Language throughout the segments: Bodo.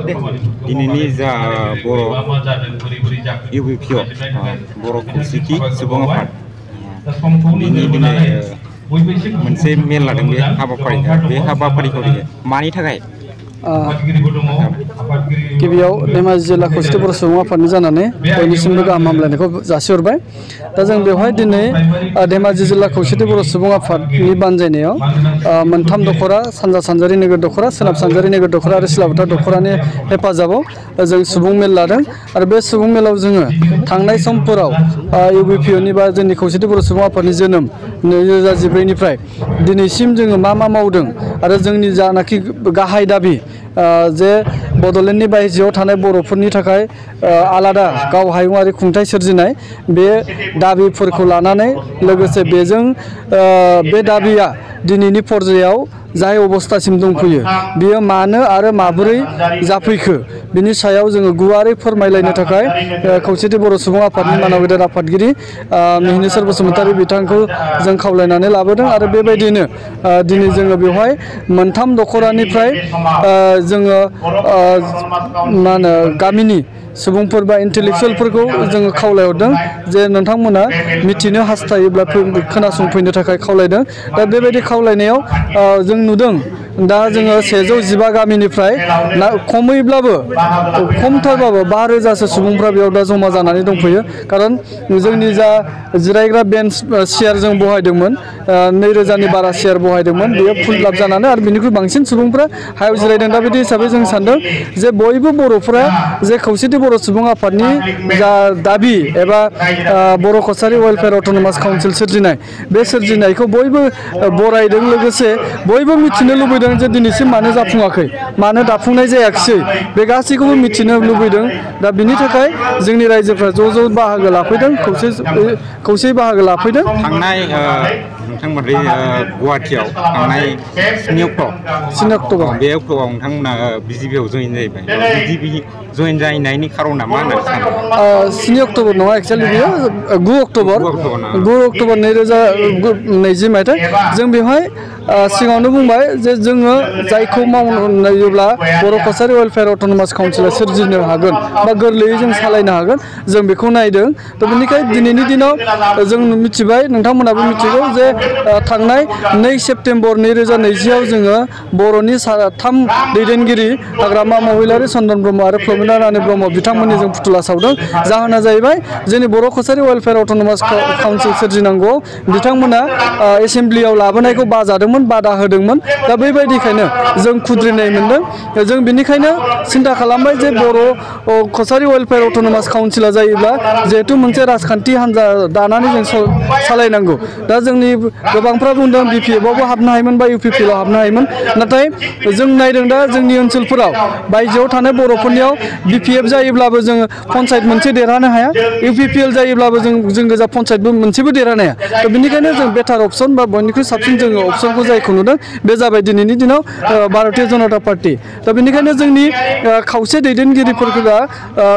दिनैनि जा बर' UBP बर' खौसेथि सुबुं आफाद दिनै मोनसे मेल लादों बे हाबाफारिखौ मानि थाखाय गिबियाव धेमाजि जिल्ला खौसेथि बर' सुबुं आफादनि जानानै बयनिसिमबो गाहाम हामलायनायखौ जासिहरबाय। दा जों बेवहाय दिनै धेमाजि जिल्ला खौसेथि बर' सुबुं आफादनि बानजायनायाव मोनथाम दख'रा सानजा सानजारि नोगोर दख'रा सोनाब सानजारि नोगोर दख'रा आरो सिलाबोथा दख'रानि हेफाजाबाव जों सुबुं मेल लादों आरो बे सुबुं मेलाव जोङो थांनाय समफोराव UBPनि बा जोंनि खौसेथि बर' सुबुं आफादनि जोनोम 2014निफ्राय दिनैसिम जोङो मा मावदों आरो जोंनि जानाखि गाहाय दाबि जे बड'लेण्डनि बायजोआव थानाय बर'फोरनि थाखाय आलादा गाव हायुङारि खुंथाइ सोरजिनाय बे दाबिफोरखौ लानानै लोगोसे बेजों बे दाबिया दिनैनि पर्यायाव जाय अबस्थासिम दंफैयो बियो मानो आरो माबोरै जाफैखो बिनि सायाव जोङो गुवारै फोरमायलायनो थाखाय खौसेथि बर' सुबुं आफादनि मानाव गेदेर आफादगिरि मिहिनीश्वर बसुमतारी बिथांखौ जों खावलायनानै लाबोदों आरो बेबायदिनो दिनै जोङो बेवहाय मोनथाम दख'रानिफ्राय जोङो मा होनो गामिनि सुबुंफोर बा इन्टेलेक्सुयेलफोरखौ जोङो खावलायहरदों जे नोंथांमोना मिथिनो हास्थायोब्ला खोनासंफैनो थाखाय खावलायदों। दा बेबायदि खावलायनायाव जों नुदों दा जोङो 115 गामिनिफ्राय खमैब्लाबो खमथारबाबो 5000सो सुबुंफ्रा बेयाव दा जमा जानानै दंफैयो। खारन जोंनि जा जिरायग्रा बेन्च चेयार जों बहायदोंमोन 2000नि बारा चेयार बहायदोंमोन बेयो फुललाब जानानै आरो बिनिख्रुइ बांसिन सुबुंफ्रा हायाव जिरायदों। दा बिदि हिसाबै जों सानदों जे बयबो बर'फोरा जे खौसेथि बर' सुबुं आफादनि जा दाबि एबा बर' कसारी वेलफेयार अट'नमास काउन्सिल सोरजिनाय बे सोरजिनायखौ बयबो बरायदों लोगोसे बयबो मिथिनो लुबैदों जे दिनैसिम मानो जाफुङाखै मानो दाफुंनाय जायाखिसै बे गासैखौबो मिथिनो लुबैदों। दा बिनि थाखाय जोंनि रायजोफ्रा ज' बाहागो लाफैदों खौसे बाहागो लाफैदों। थांनाय नोंथांमोननि गुवाहाटियाव थांनाय 7 अक्ट'बर बे अक्ट'आव नोंथांमोना BJPआव जइन जाहैबाय। BJP जइन जाहैनायनि खारना मा होननानै सानो? 7 अक्ट'बर नङा एक्चुअलि बेयो 9 अक्ट'बर 2020 मायथाइ। जों बेवहाय सिगाङावनो बुंबाय जे जोङो जायखौ मावनायोब्ला बर' कसारी वेलफेयार अट'नमास काउन्सिला सोरजिनो हागोन बा गोरलैयै जों सालायनो हागोन जों बेखौ नायदों। थ' बेनिखायनो दिनैनि दिनाव जों मिथिबाय नोंथांमोनाबो मिथिगौ जे थांनाय 2 सेप्तेम्बर 2020आव जोङो बर'नि 3 दैदेनगिरि हाग्रामा महिलारि चन्दन ब्रह्म आरो प्रमिला रानी ब्रह्म बिथांमोननि जों फुथुला सावदों। जाहोना जाहैबाय जोंनि बर' कसारी वेलफेयार अट'नमास काउन्सिल सोरजिनांगौ बिथांमोना एसेम्ब्लियाव लाबोनायखौ बाजादोंमोन बादा होदोंमोन। दा बेबायदिखायनो जों खुद्रिनाय मोनदों। जों बेनिखायनो सिन्था खालामबाय जे बर' कसारी वेलफेयार अट'नमास काउन्सिला जायोब्ला जिहेतु मोनसे राजखान्थि हान्जा दानानै जों सालायनांगौ। दा जोंनि गोबांफ्रा बुंदों BPFआवबो हाबनो हायोमोन बा UPPआव हाबनो हायोमोन। नाथाय जों नायदों दा जोंनि ओनसोलफोराव बायजोआव थानाय बर'फोरनियाव BPF जायोब्लाबो जोङो पन्सायत मोनसे देरहानो हाया UPPL जायोब्लाबो जों गोजा पन्सायतबो मोनसेबो देरहानो हाया। थ' बेनिखायनो जों बेटार अपसन बा बयनिख्रुइ साबसिन जोङो अपसनखौ जायखौ नुदों बे जाबाय दिनैनि दिनाव भारतीय जनता पार्टी। दा बेनिखायनो जोंनि खावसे दैदेनगिरिफोरखौ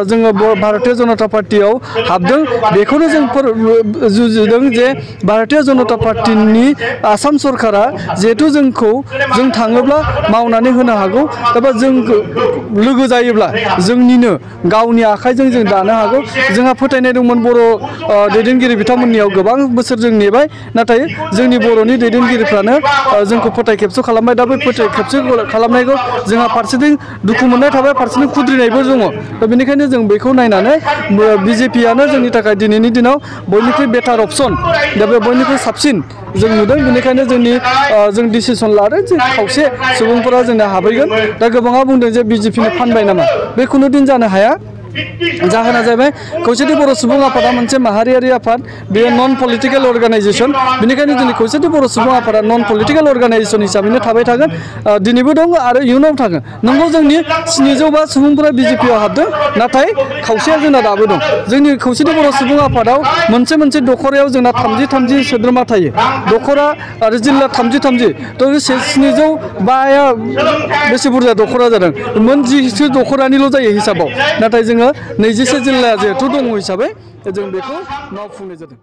जोङो भारतीय जनता पार्टीआव हाबदों। बेखौनो जों जुजिदों जे भारतीय जनता पार्टीनि आसाम सरकारा जिहेतु जों थाङोब्ला मावनानै होनो हागौ एबा जों लोगो जायोब्ला जोंनिनो गावनि आखाइजों जों दानो हागौ। जोंहा फोथायनाय दंमोन बर' दैदेनगिरि बिथांमोननियाव गोबां बोसोर जों नेबाय नाथाय जोंनि बर'नि दैदेनगिरिफ्रानो जोंखौ फोथाय खेबस' खालामबाय। दा बे फोथाय खेबस' खालामनायखौ जोंहा फारसेथिं दुखु मोननाय थाबाय फारसेथिं खुद्रिनायबो दङ। दा बेनिखायनो जों बेखौ नायनानै BJPआनो जोंनि थाखाय दिनैनि दिनाव बयनिख्रुइ बेटार अपसन दा बे बयनिख्रुइ साबसिन जों नुदों। बेनिखायनो जों डिसिसन लादों जे खावसे सुबुंफोरा जोंना हाबहैगोन। दा गोबाङा बुंदों जे BJPनो फानबाय नामा बे खुनु दिन जानो हाया। जाहोना जाहैबाय खौसेथि बर' सुबुं आफादा मोनसे माहारियारि आफाद बेयो नन पलिटिकेल अर्गानाइजेसन। बेनिखायनो जोंनि खौसेथि बर' सुबुं आफादा नन पलिटिकेल अर्गानाइजेसन हिसाबैनो थाबाय थागोन दिनैबो दं आरो इयुनाव थागोन। नंगौ जोंनि 700 सुबुंफोरा BJPआव हाबदों नाथाय खावसेया जोंना दाबो दं। जोंनि खौसेथि बर' सुबुं आफादाव मोनसे दख'रायाव जोंना 30 सोद्रोमा थायो दख'रा आरो जिल्ला 30 थ' 705 बेसे बुरजा दख'रा जादों मोन 10 दख'रानिल' जायो हिसाबाव नाथाय जोङो 21 जिल्लाया जिहेथु दङ हिसाबै जों बेखौ मावफुंनाय जादों।